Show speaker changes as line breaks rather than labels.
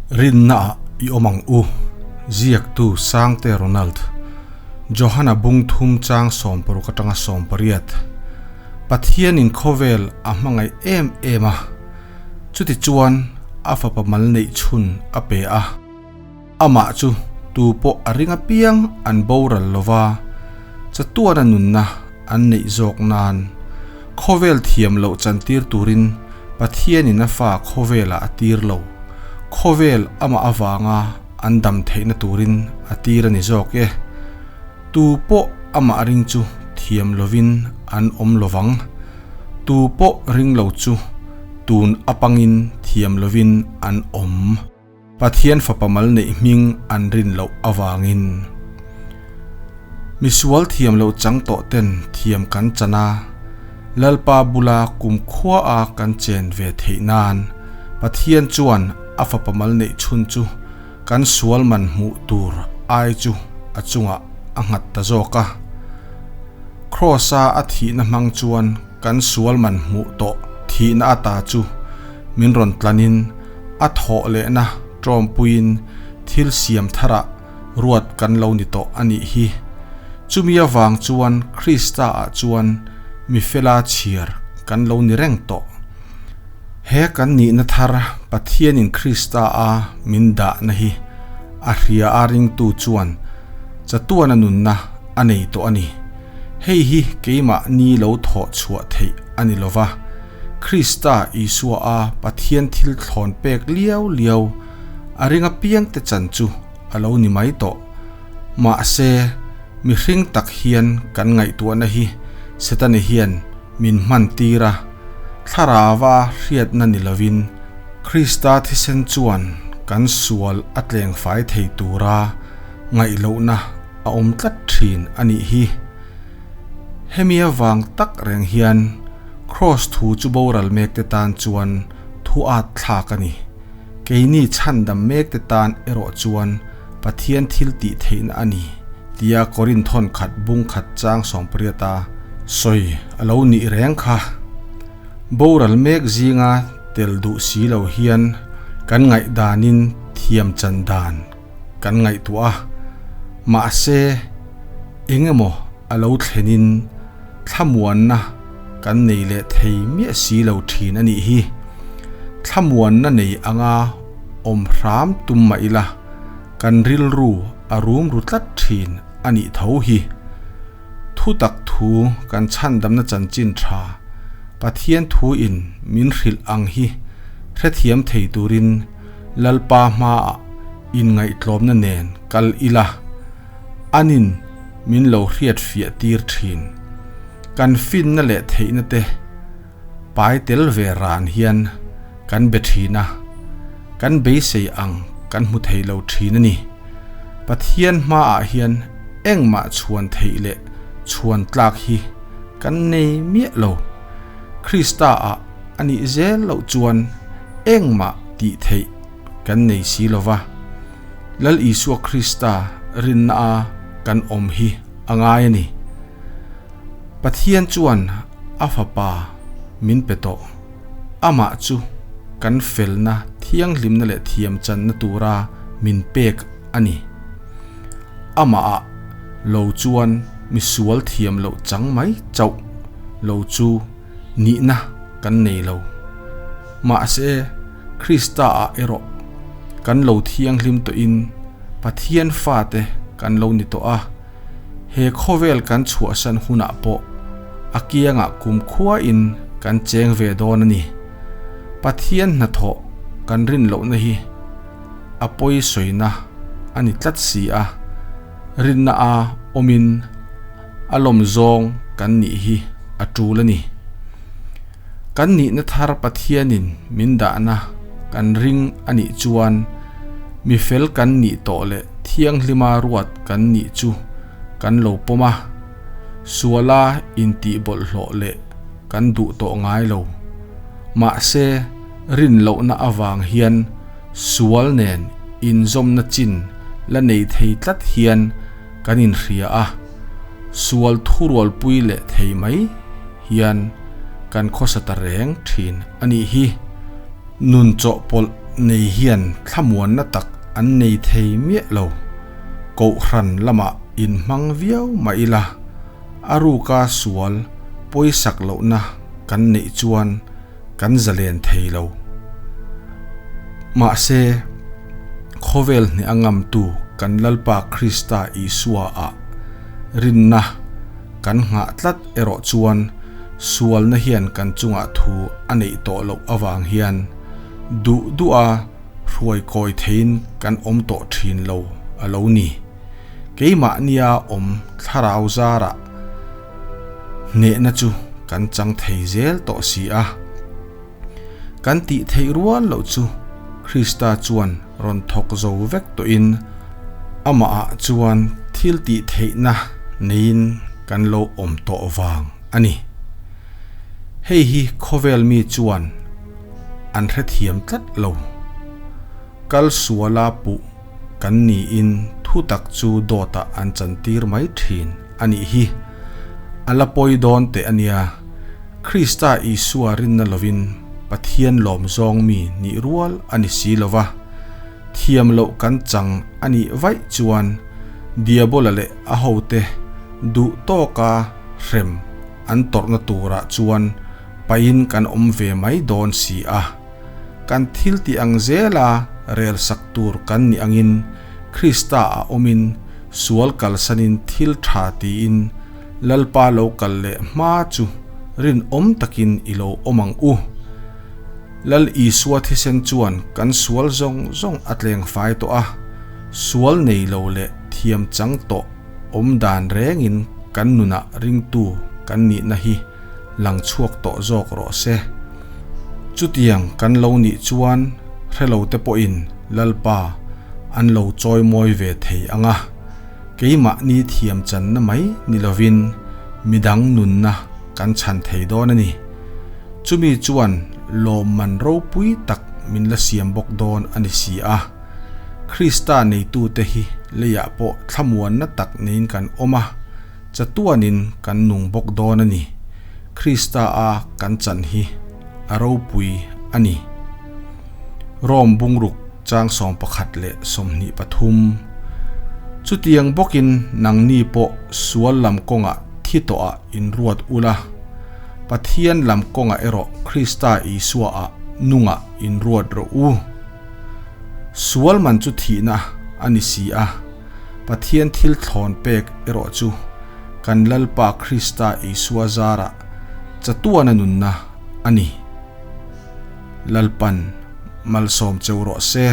Rinnaah i awm ang u, ziaktu Sangte Ronald, Johana bung thum chang 60 atanga 80. Pathianin khawvel a hmangaih em em a, chutichuan a fapa mal neih chhun a pe a. Amah chu tu pawh a ring apiang an boral lova, chatuana nunna an neih zawk nan khawvel thiam loh chantir turin Pathianin a fa khawvelah a tir lo. Khawvel amah avanga an dam theihna turin a tir a ni zawk e. Tu pawh amah ring chu thiam lovin an awm lovang. Tu pawh ring lo chu tun apangin thiam lovin an awm. Pathian Fapa mal neih hming an rin loh avangin. Misual thiam loh chang tawh ten thiam kan chan a, Lalpa bula kumkhua a kan chen ve theih nan Pathian chuan a Fapa mal neih chhun chu kan sual man hmuh tur ai chu a chungah a nghat ta zawk a. Kraws-a a thihna hmang chuan kan sual man hmuh tawh thihna ata chu min rawn tlanin a thawh lehna ṭawmpuiin thil siam tharah ruat kan lo ni tawh a nih hi. Chumi avang chuan Krista-ah chuan mi fela chhiar kan lo ni reng tawh. He kan nihna thar Pathianin Krista-a min dahna hi a hria a ringtu chuan chatuana nunna a nei tawh a ni. Hei hi keimah ni lo thawh chhuah theih a ni lova, Krista Isua a Pathian thil thlawn pek liau liau a ring apiangte chan chu a lo ni mai tawh. Mahse, mihring tak hian kan ngaihtuahna hi Setani hian min hman tir a, thlarauva hriatna ni lovin Krista thisen chuan kan sual a tleng fai thei tura ngaihlohna a awm tlat thin a nih hi. Hemi avang tak reng hian Kraws thu chu boral mekte tan chuan thu at thlak a ni. Keini chhandam mekte tan erawh chuan Pathian thil tih theihna a ni tia Korinthon khat bung khat chang 80 a sawi a lo nih reng kha. Boral mek zinga tel duh si lo hian kan ngaihdanin thiam chan dan kan ngaihtuah a, mahse eng emaw a lo thlenin thlamuanna kan nei leh thei miah si lo thin a nih hi. Thlamuanna nei anga awm hram tum mah ila kan rilru a rum ru tlat thin a nih tho hi. Thutak thu kan chhandamna chanchin tha Pathian thuin min hrilh ang hi hrethiam thei turin Lalpa hmaah inngaihtlawmna nen kal ila, anin min lo hriat fiah tir thin. Kan finna leh theihna te pai tel ve ran hian kan be thin a, kan beisei ang kan hmu thei lo thin a ni. Pathian hmaah hian engmah chhuan theih leh chhuan tlak hi kan nei miah lo. Krista-ah a nih zel loh chuan engmah tih theih kan nei si lo va, Lal Isua Krista rinna a kan awm hi a ngai a ni. Pathian chuan a Fapa min pe tawh. Amah chu kan felna, thianghlimna leh thiamchanna tura min pek a ni. Amahah lo chuan misual thiam loh chang mai chauh lo chu nihna kan nei lo. Mahse, Krista-ah erawh kan lo thianghlim tawhin Pathian fate kan lo ni tawh a, he khawvel kan chhuahsan hunah pawh a kiangah kumkhuain kan cheng ve dawn a ni. Pathian hnathawh kan rin lohna hi a pawi sawina a ni tlat si a, rinna a awmin a lawm zawng kan nih hi a tul a ni. Kan nihna thar Pathianin min dahna kan ring a nih chuan mi fel kan nih tawh leh thianghlima ruat kan nih chu kan lo pawm a, suala intih bawlhhlawh leh kan duh tawh ngai lo. Mahse, rin lohna avang hian sual nen inzawmna chin la nei thei tlat hian kan inhria a, sual thurualpui leh thei mai hian kan khawsa ta reng thin a nih hi. Nun chawhpawlh nei hian thlamuanna tak an nei thei miah lo. Kohhran lamah inhmang viau mah ila, a ruka sual pawisak lohna kan neih chuan kan zalen thei lo. Mahse, khawvel hneh a ngamtu kan Lalpa Krista Isua ah rinna kan nghah tlat erawh chuan sualna hian kan chungah thu a neih tawh loh avang hian duh duha hruai kawi theiin kan awm tawh thin lo a lo ni. Keimahnia awm thlarau zarah hnehna chu kan chang thei zel tawh si a. Kan tih theih rual loh chu Krista chuan rawn thawk zo vek tawhin amahah chuan thil tih theihna neiin kan lo awm tawh vang a ni. Hei hi khawvel mi chuan an hrethiam tlat lo. Kal suala puh kan niin thu tak chu dawtah an chantir mai thin a nih hi. A la pawi dawn teh a nia. Krista Isua rinna lovin Pathian lawm zawng mi nih rual a ni si lo va, thiam loh kan chang a nih vaih chuan Diabola leh a hote duh tawka hrem an tawrhna turah chuan pain kan awm ve mai dawn si a. Kan thil tih ang zela rel sak tur kan nih angin Krista a awmin sual kalsanin thil tha tiin Lalpa lo kal leh hma chu rinawm takin i lo awm ang u. Lal Isua thisen chuan kan sual zawng zawng a tleng fai tawh a, sual nei lo leh thiam chang tawh awm dan rengin kan nunah ringtu kan nihna hi lang chhuak tawh zawk rawh se. Chutiang kan lo nih chuan hrelo te pawhin Lalpa an lo chawimawi ve thei ang a, keimahni thiam channa mai ni lovin midang nunna kan chhan thei dawn a ni. Chumi chuan lawmman ropui tak min la siam bawk dawn a ni si a. Krista neitute hi leiah pawh thlamuanna tak neiin kan awm a. Chatuanin kan nung bawk dawn a ni. Krista a kan chan hi a ropui a ni. Rome bungruk chang 11 leh 23. Chutiang bawkin nangni pawh sual lam kawngah thi tawhah inruat ula, Pathian lam kawngah erawh Krista Isua ah nungah inruat rawh u. Sual man chu thihna a ni si a. Pathian thil thlawn pek erawh chu kan Lalpa Krista Isua zarah chatuana nunna a ni. Lalpan malsawm cheu rawh se.